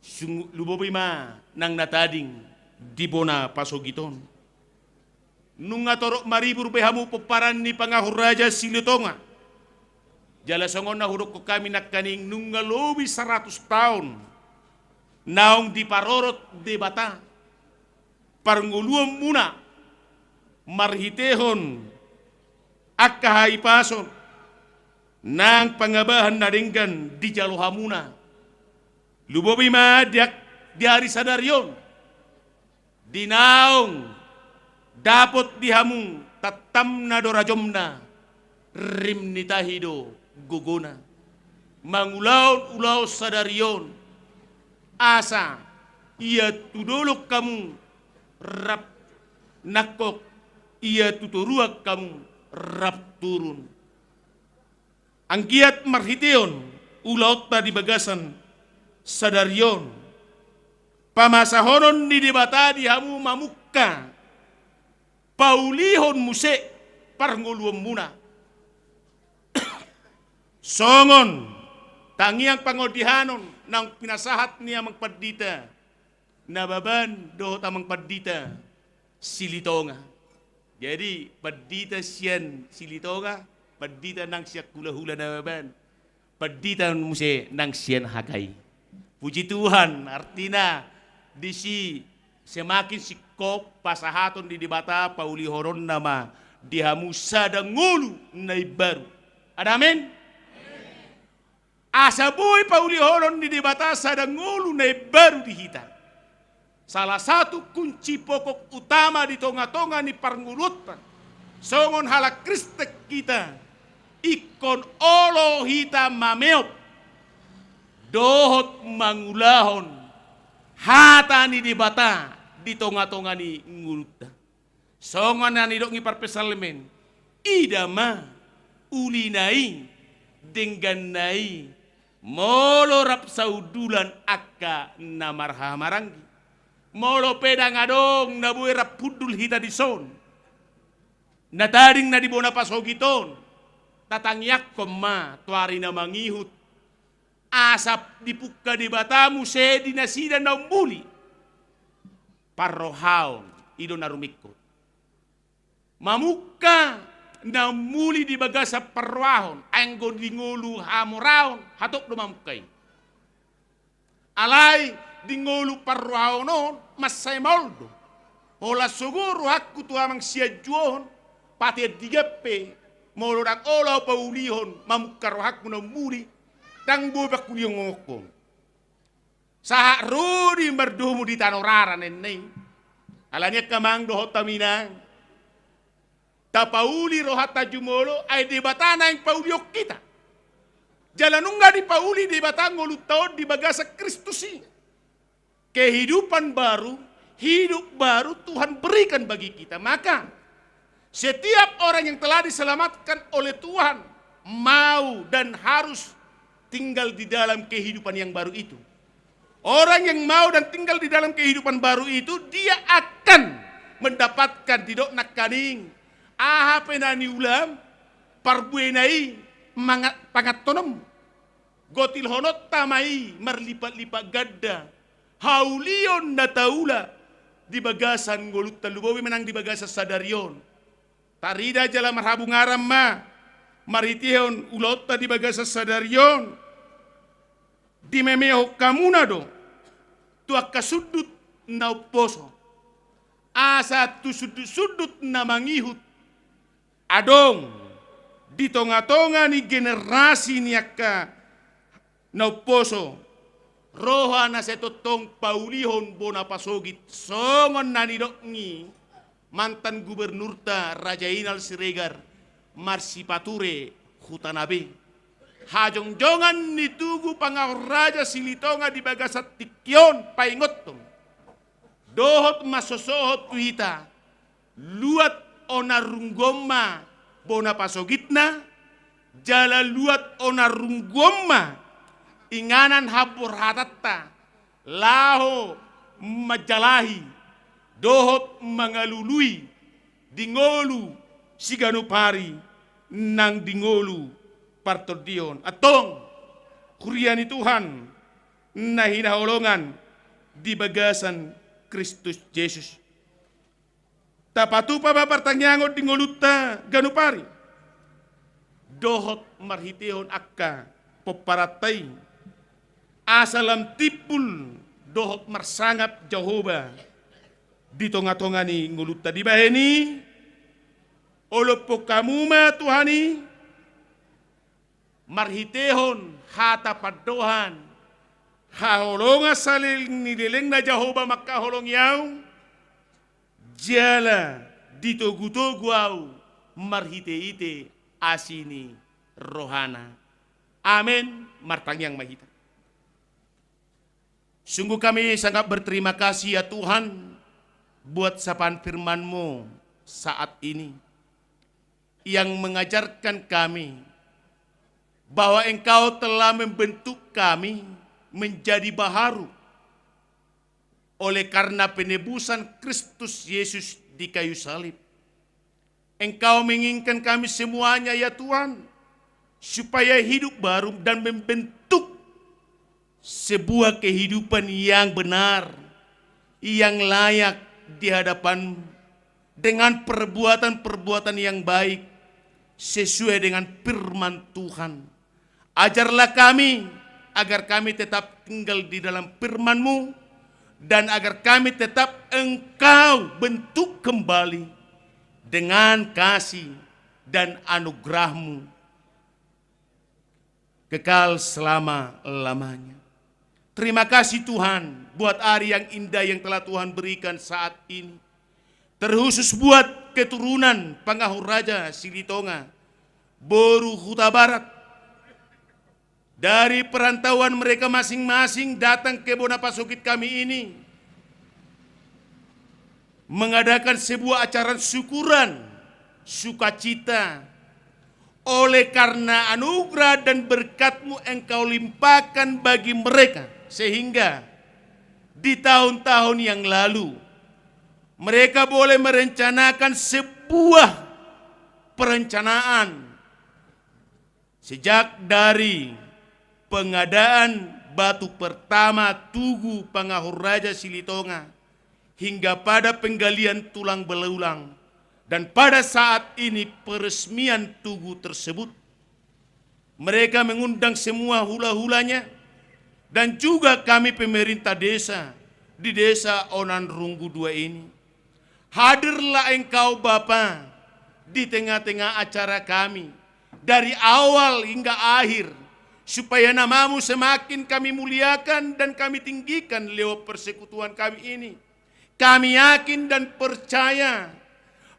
Sung-, lumobi ma nang na tading di bona pasogit on. Nunga torop maribur be hamu pomparan ni Pangahon Raja Silitonga. Jala songon na hudokkon hami nangkaning, nunga lobi saratus taon naung diparorot Debata parngoluonmuna marhitehon angka hahipason nang pangabahan na denggan dijalo hamuna. Lumobi ma di ak-, di ari sadari on, di naung dapot di hamu tantamna do rajomna, rim ni tahi do gogona. Mangulahon ulaon sadari on, asa ia tu dolok hamu rap nangkok, ia tu toruan hamu rap turun. Anggiat marhitehon ulaonta di bagasan sadari on, pamasahonon ni Debata di hamu mamungka, paulihon muse parngoluonmuna. Songon tangiang pangondihanon naung pinasahat ni Amang Pandita Nababan dohot Amang Pandita Silitonga. Jadi, pandita sian Silitonga, pandita nang sian hulahula Nababan, pandita muse nang sian Hagai. Puji Tuhan, artina disi semakin singkop pasahaton ni Debata, paulihononna ma di hamu sada ngolu na imbaru. Ada amin? Asa boi paulihonon ni Debata sada ngolu na imbaru di hita. Salah satu kunci pokok utama di tonga-tonga ni parngoluonta songon halak Kristen hita, ingkon olo hita mameop dohot mangulahon hata ni Debata di tonga-tonga ni ngolunta. Songon na nidok ni parpsalmen, ida ma ulina i, dengganna i, molo rap saundulan angka na marhahamaranggi. Molo pe ndang adong na boi rap hundul hita dison, na tading na di bona pasogit on, tatangiangkon ma tu ari na mangihut, asa dipungka Debata muse di nasida na ummuli. Parrohaon, i do na rumingkot. Mamungka na ummuli di bagasan parrohaon, anggo di ngolu hamoraon, hatop do mamungka i. Alai di ngolu parrohaon on, mansai maol do. Holan sogo rohangku tu amang sianjuon, patean digan pe, molo ndang olo ahu paulihon, mamungka rohangku na ummuli, ndang boi pangulihon ngongongkon. Sahat ro do i mardomu di tano rara ninna i. Alani i angka amang dohot hami inang, tapauli rohanta jumolo, ai Debata naeng paulihon hita. Jala nunga dipauli Debata ngolunta on di bagasan Kristus i. Kehidupan baru, hidup baru Tuhan berikan bagi kita. Maka, setiap orang yang telah diselamatkan oleh Tuhan mau dan harus tinggal di dalam kehidupan yang baru itu. Orang yang mau dan tinggal di dalam kehidupan baru itu, dia akan mendapatkan, didok nangkaning, aha pe na niulam, parbuena i manga-, panganhononmu. Gotilhononta ma i marlipat-lipat ganda haulion na taula di bagasan ngolunta, lumobi ma nang di bagasan sadari on. Tarida jala marhabungaran ma marhitehon ulaonta di bagasan sadari on. Dimemehon hamuna do tu angka sundut na umposo, asa tu sundut-sundut na mangihut adong di tonga-tonga ni generasi ni angka na umposo roha na sai tongtong paulihon bona pasogit, songon na nidok ni mantan gubernurta Raja Inal Siregar marsipature hutana be. Hajongjongan ni tugu pangahon raja Silitonga di bagasan tingki on paingothon dohot mansosohot tu hita, luat onan runggu on ma bona pasogitna, jala luat onan runggu on ma inganan hamborhatanta laho manjalahi dohot mangalului di ngolu siganup ari nang di ngolu partondion. Antong, huria ni Tuhan na hinaholongan di bagasan Kristus Jesus. Tapatupa ma partangiangon di ngolunta ganup ari dohot marhitehon angka pomparanta i, asa lam timbul dohot marsangap Jahowa di tonga-tonga ni ngolunta. Dibahen i, olophon hamu ma Tuhan i, marhitehon hata pandohan, haholongan saleleng ni lelengna Jahowa mangkaholongi ahu, jala ditogu-togu ahu marhite-hite asi ni rohana. Amen. Martangiang ma hita. Sungguh kami sangat berterima kasih, ya Tuhan, buat sapaan firman-Mu saat ini, yang mengajarkan kami bahwa Engkau telah membentuk kami menjadi baharu oleh karena penebusan Kristus Yesus di kayu salib. Engkau menginginkan kami semuanya, ya Tuhan, supaya hidup baru dan membentuk sebuah kehidupan yang benar, yang layak di hadapan-Mu, dengan perbuatan-perbuatan yang baik sesuai dengan firman Tuhan. Ajarlah kami agar kami tetap tinggal di dalam firman-Mu dan agar kami tetap Engkau bentuk kembali dengan kasih dan anugerah-Mu kekal selama-lamanya. Terima kasih Tuhan buat hari yang indah yang telah Tuhan berikan saat ini. Terkhusus buat keturunan pangahon raja Silitonga, boru Hutabarat, dari perantauan mereka masing-masing datang ke bona pasogit kami ini, mengadakan sebuah acara syukuran, sukacita, oleh karena anugerah dan berkat-Mu Engkau limpahkan bagi mereka, sehingga di tahun-tahun yang lalu, mereka boleh merencanakan sebuah perencanaan, sejak dari pengadaan batu pertama Tugu Pangahuraja Silitonga hingga pada penggalian tulang belulang, dan pada saat ini peresmian tugu tersebut. Mereka mengundang semua hula-hulanya dan juga kami pemerintah desa di Desa Onan Runggu dua ini. Hadirlah Engkau, Bapa, di tengah-tengah acara kami, dari awal hingga akhir, supaya nama-Mu semakin kami muliakan dan kami tinggikan lewat persekutuan kami ini. Kami yakin dan percaya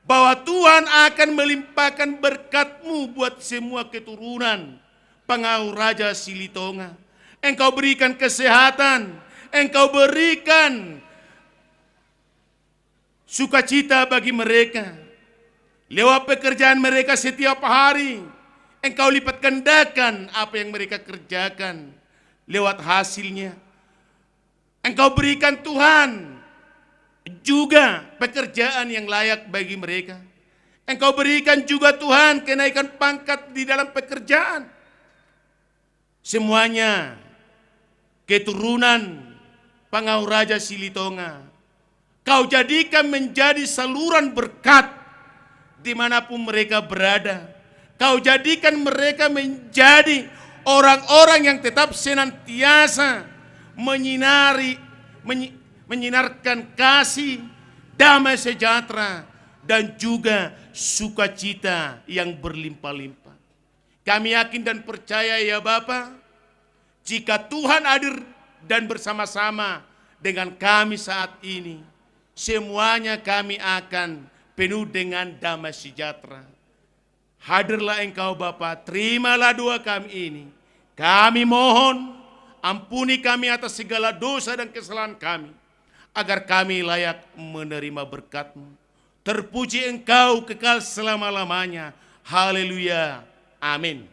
bahwa Tuhan akan melimpahkan berkat-Mu buat semua keturunan Pangahuraja Silitonga. Engkau berikan kesehatan, Engkau berikan sukacita bagi mereka. Lewat pekerjaan mereka setiap hari, Engkau lipat gandakan apa yang mereka kerjakan lewat hasilnya. Engkau berikan, Tuhan, juga pekerjaan yang layak bagi mereka. Engkau berikan juga, Tuhan, kenaikan pangkat di dalam pekerjaan. Semuanya keturunan Pangahuraja Silitonga, Kau jadikan menjadi saluran berkat di mana pun mereka berada. Kau jadikan mereka menjadi orang-orang yang tetap senantiasa menyinari, menyi-, menyinarkan kasih, damai sejahtera, dan juga sukacita yang berlimpah-limpah. Kami yakin dan percaya, ya Bapa, jika Tuhan hadir dan bersama-sama dengan kami saat ini, semuanya kami akan penuh dengan damai sejahtera. Hadirlah Engkau, Bapa, terimalah doa kami ini. Kami mohon, ampuni kami atas segala dosa dan kesalahan kami, agar kami layak menerima berkat-Mu. Terpuji Engkau kekal selama-lamanya. Haleluya. Amin.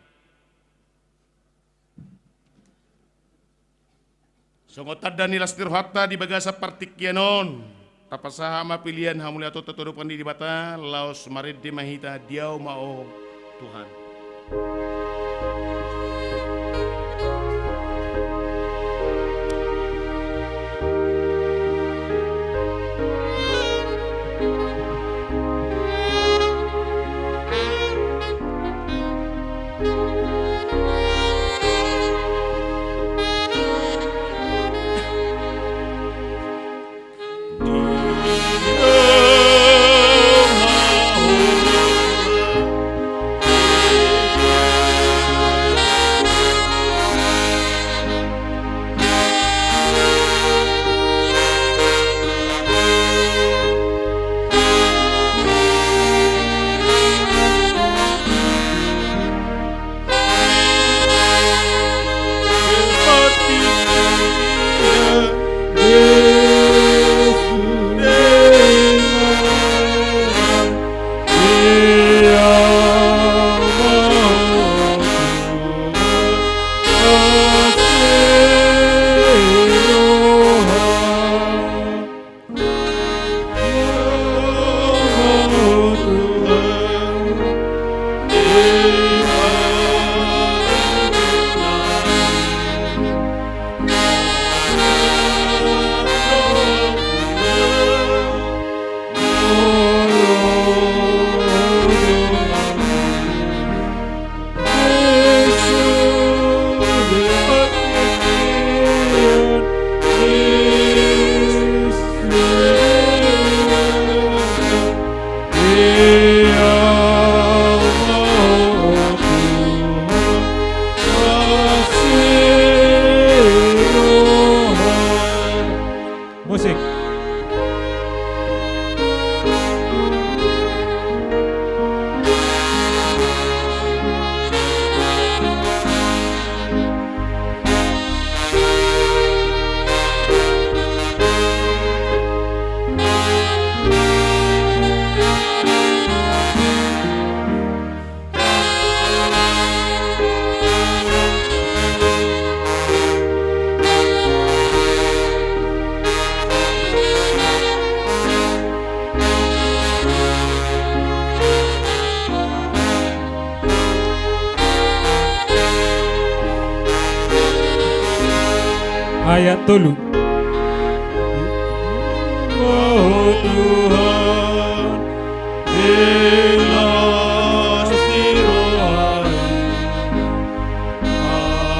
Songon tanda ni las ni rohanta di bagasan partingkian on, tapasahat ma pelean hamuliateonta tu adopan ni Debata, laos marende ma hita: Dia ma Ho, Tuhan. Ayat tolu. O Tuhan, belas ni roha i.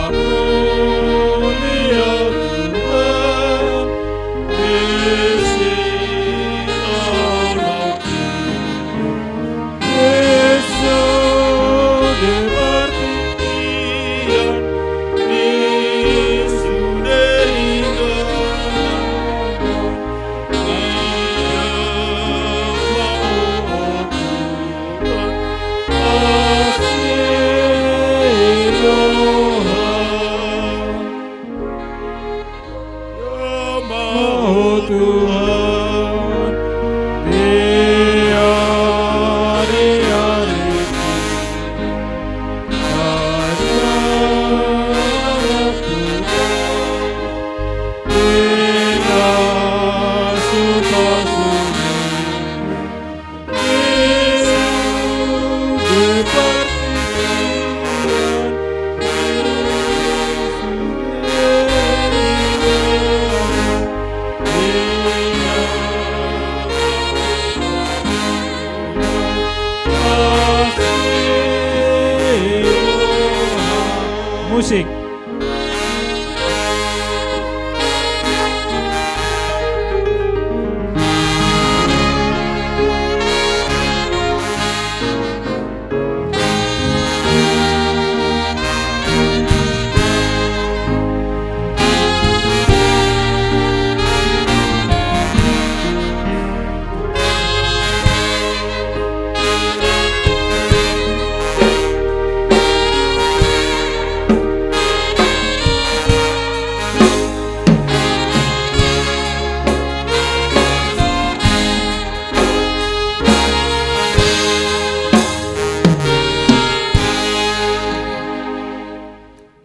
Amulia Tuhan, besi tolong i. O Tuhan, di ari-ari Musik.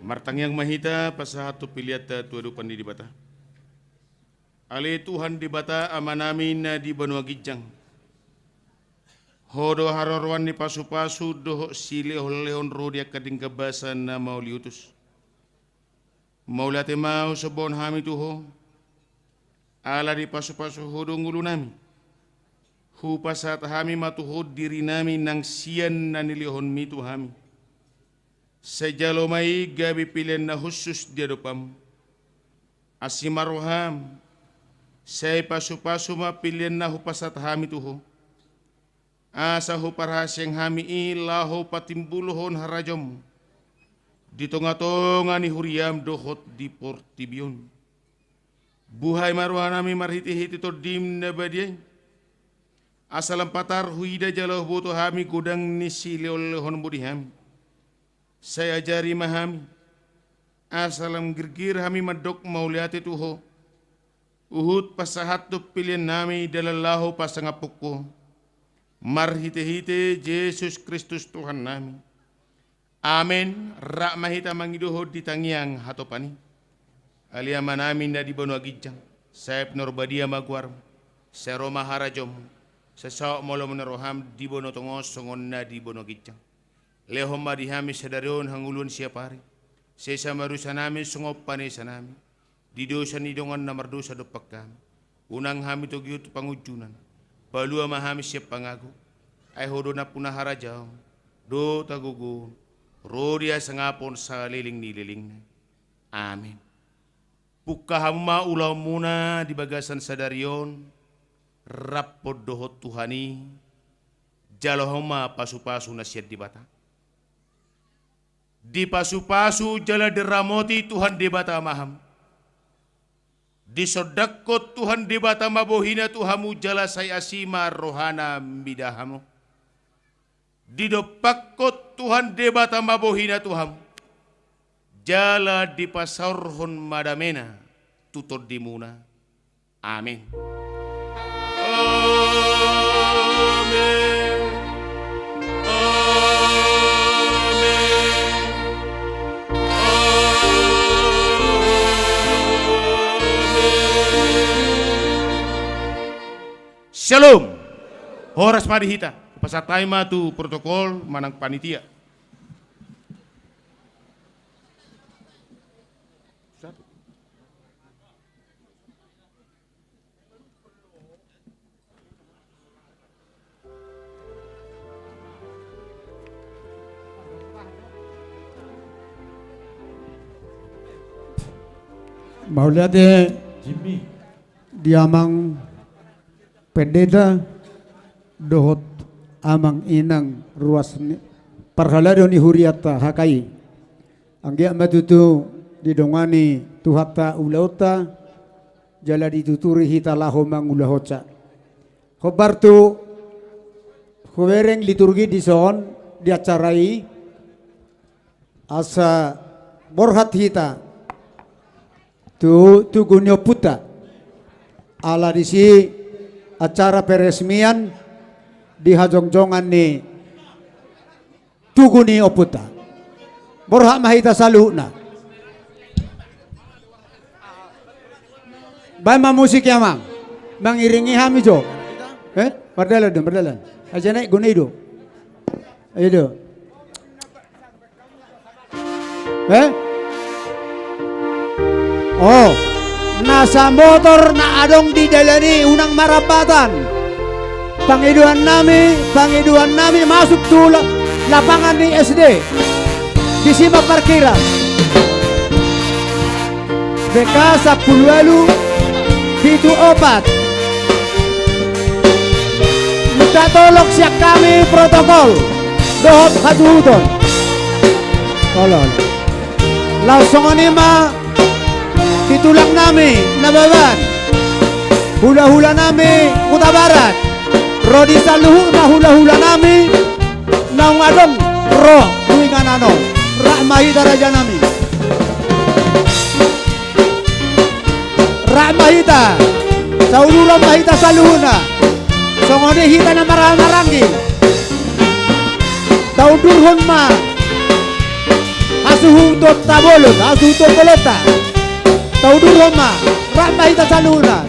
Martangiang ma hita, pasahat tu peleanta tu adopan ni Debata. Ale Tuhan Debata Amanami na di banua ginjang, Ho do haroroan ni pasupasu dohot silehonlehon ro di angka denggan basa na mauliutus. Mauliate ma husombahon hami tu Ho, ala dipasupasu Ho do ngolunami. Hupasahat hami ma tu Ho dirinami nang sian na nilehonMi tu hami. Sai jalo ma i gabe pelean na hushus di adopanMu. Asi ma rohaM, sai pasupasu ma pelean na hupasahat hami tu Ho, asa huparhaseang hami i laho patimbulhon harajaonMu di tongatonga ni huriaM dohot di portibi on. Buhai ma rohanami marhitehite TondiM na badia i, asa lam patar huida jala huboto hami godang ni silehonlehonMu di hami. Sai ajari ma hami, asa lam girgir hami mandok mauliate tu Ho, huhut pasahathon peleannami dalan laho pasangaphon Ho, marhitehite Jesus Kristus Tuhannami. Amen. Rap ma hita mangidohon di tangiang hatopan i. Ale Amanami na di banua ginjang, sai pinarbadia ma goarMu, sai ro ma harajaonMu, sai saut ma lomo ni rohaM di banua tonga on songon na di banua ginjang. Lehon ma di hami sadari on hangoluan siapari. Sesa ma dosanami songon panesanami di dosa ni dongan na mardosa dompak hami. Unang hami togihon tu pangunjunan. Palua ma hami sian pangago. Ai Ho do nampuna harajaon dohot hagogoon, ro di hasangapon saleleng ni lelengna. Amen. Pungka hamu ma ulaonmuna di bagasan sadari on, rap dohot Tuhan i, jalo hamu ma pasupasu na sian Debata. Dipasupasu jala diramoti Tuhan Debata ma hamu. Disondangkon Tuhan Debata ma bohiNa tu hamu jala sai asi ma rohaNa mida hamu. Didompakkon Tuhan Debata ma bohiNa tu hamu, jala dipasaorhon ma dameNa tu tondimuna. Amen. Amen. Amen. Amen. Shalom. Horas ma di hita. Pasahat hami ma tu protokol manang panitia. Satu. Mauliate di amang pendeta dohot amang inang ruas ni parhalado ni hurianta H K I. Anggiat ma tutu didongani Tuhanta ulaonta jala dituturi hita laho mangulahonsa. Hombar tu hubereng liturgi dison di acara i, asa borhat hita tu tugu ni ompunta. Ala disi acara peresmian di hajongjongan ni tugu ni ompunta. Borhat ma hita saluhutna. Baen ma musik i amang. Mangiringi hami jo. Eh? Mardalan do, mardalan. Aja naik guna i do. Ayo do. Eh? Oh, na samotor na adong di dalan i unang marambatan. Pangidoan nami, pangidoan nami masuk tu la-, lapangan ni S D. Disi ma parkiran. B K sampulu ualu pitu opat. Minta tolong sian hami protokol dohot hasuhuton. Tolong. Laos songon i ma di tulang nami Nababan, hulahula nami Hutabarat, ro di saluhutna hulahula nami naung adong ro tu inganan on. Rap ma hita raja nami. Rap ma hita. Sauduran ma hita saluhutna. Songon i hita na marhahamaranggi. Taundurhon ma hasuhuton tabolon, hasuhuton bolonta. Taundurhon ma. Rap ma hita saluhutna.